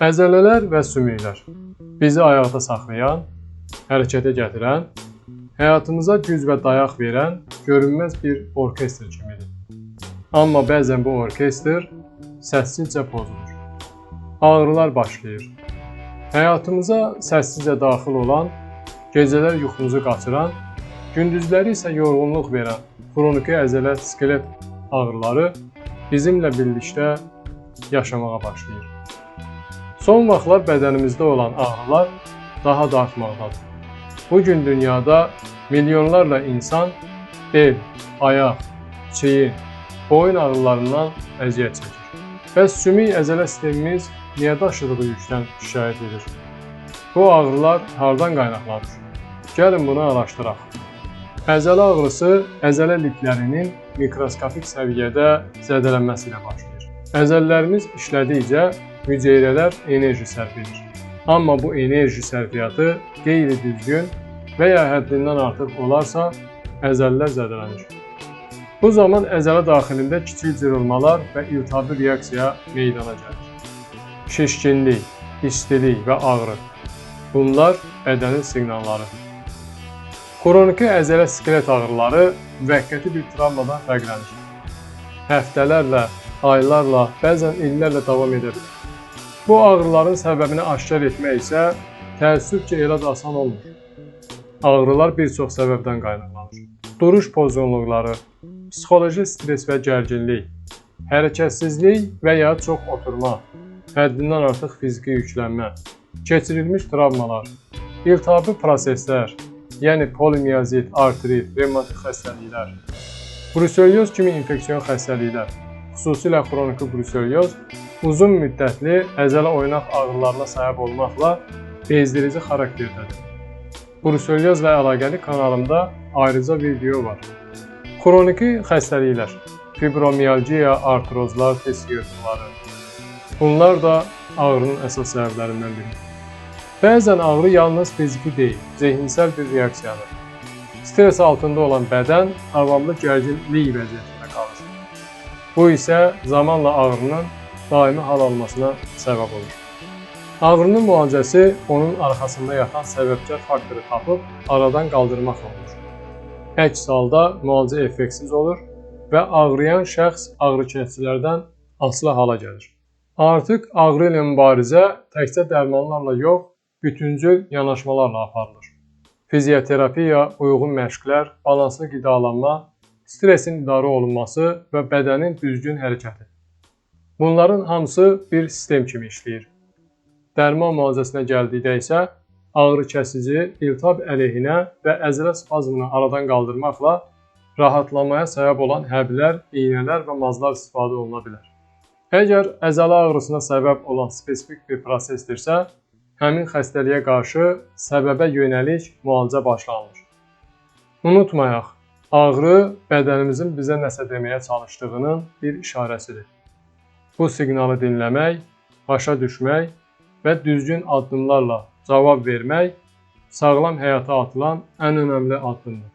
Əzələlər və sümüklər bizi ayaqda saxlayan, hərəkətə gətirən, həyatımıza güc və dayaq verən görünməz bir orkestr kimidir. Amma bəzən bu orkestr səssizcə pozulur. Ağrılar başlayır. Həyatımıza səssizcə daxil olan, gecələr yuxumuzu qaçıran, gündüzləri isə yorğunluq verən xroniki əzələ skelet ağrıları bizimlə birlikdə yaşamağa başlayır. Son vaxtlar bədənimizdə olan ağrılar daha da artmaqdadır. Bu gün dünyada milyonlarla insan bel, ayaq, çiyin, boyun ağrılarından əziyyət çəkir. Bəs sümük əzələ sistemimiz niyə daşıdığı yükdən şikayət edir? Bu ağrılar hardan qaynaqlanır? Gəlin bunu araşdıraq. Əzələ ağrısı əzələ liflərinin mikroskopik səviyyədə zədələnməsi ilə başlayır. Əzələlərimiz işlədikcə hüceyrələr enerji sərf edir. Amma bu enerji sərfiyyatı qeyri-düzgün və ya həddindən artıq olarsa, əzələlər zədələnir. Bu zaman əzələ daxilində kiçik cırılmalar və iltihabi reaksiya meydana gəlir. Şişkinlik, istilik və ağrı. Bunlar bədənin siqnalları. Xroniki əzələ skelet ağrıları müvəqqəti bir travmadan fərqlənir. Həftələrlə, aylarla, bəzən illərlə davam edə bilər. Bu ağrıların səbəbini aşkar etmək isə təəssüf ki, elə də asan olmur. Ağrılar bir çox səbəbdən qaynaqlanır. Duruş pozğunluqları, psixoloji stres və gərginlik, hərəkətsizlik və ya çox oturma, həddindən artıq fiziki yüklənmə, keçirilmiş travmalar, iltihabi proseslər, yəni polimiyozit, artrit, revmatik xəstəliklər, bruselyoz kimi infeksion xəstəliklər, xüsusilə xroniki bruselyoz uzun müddətli əzələ oynaq ağrılarına səbəb olmaqla bezdirici xarakterdədir. Bruselyozla əlaqəli kanalımda ayrıca video var. Xroniki xəstəliklər, fibromiyalgiya, artrozlar, disk yırtıqları. Bunlar da ağrının əsas səbəblərindən biridir. Bəzən ağrı yalnız fiziki deyil, zehinsəl bir reaksiyadır. Stres altında olan bədən davamlı gərginlik vəziyyətində qalır. Bu isə zamanla ağrının daimi hal almasına səbəb olur. Ağrının müalicəsi onun arxasında yatan səbəbkar faktoru tapıb aradan qaldırmaqla olur. Əks halda müalicə effektsiz olur və ağrıyan şəxs ağrı kəsicilərdən asılı hala gəlir. Artıq ağrı ilə mübarizə təkcə dərmanlarla yox, bütüncül yanaşmalarla aparılır. Fizioterapiya, uyğun məşqlər, balanslı qidalanma, stresin idarə olunması və bədənin düzgün hərəkəti. Bunların hamısı bir sistem kimi işləyir. Dərman müalicəsinə gəldikdə isə ağrı kəsici, iltihab əleyhinə və əzələ spazmını aradan qaldırmaqla rahatlamaya səbəb olan həblər, iynələr və mazlar istifadə oluna bilər. Əgər əzələ ağrısına səbəb olan spesifik bir prosesdirsə, həmin xəstəliyə qarşı səbəbə yönəlik müalicə başlanılır. Unutmayaq, ağrı bədənimizin bizə nəsə deməyə çalışdığının bir işarəsidir. Bu siqnalı dinləmək, başa düşmək və düzgün addımlarla cavab vermək sağlam həyata atılan ən önəmli addımdır.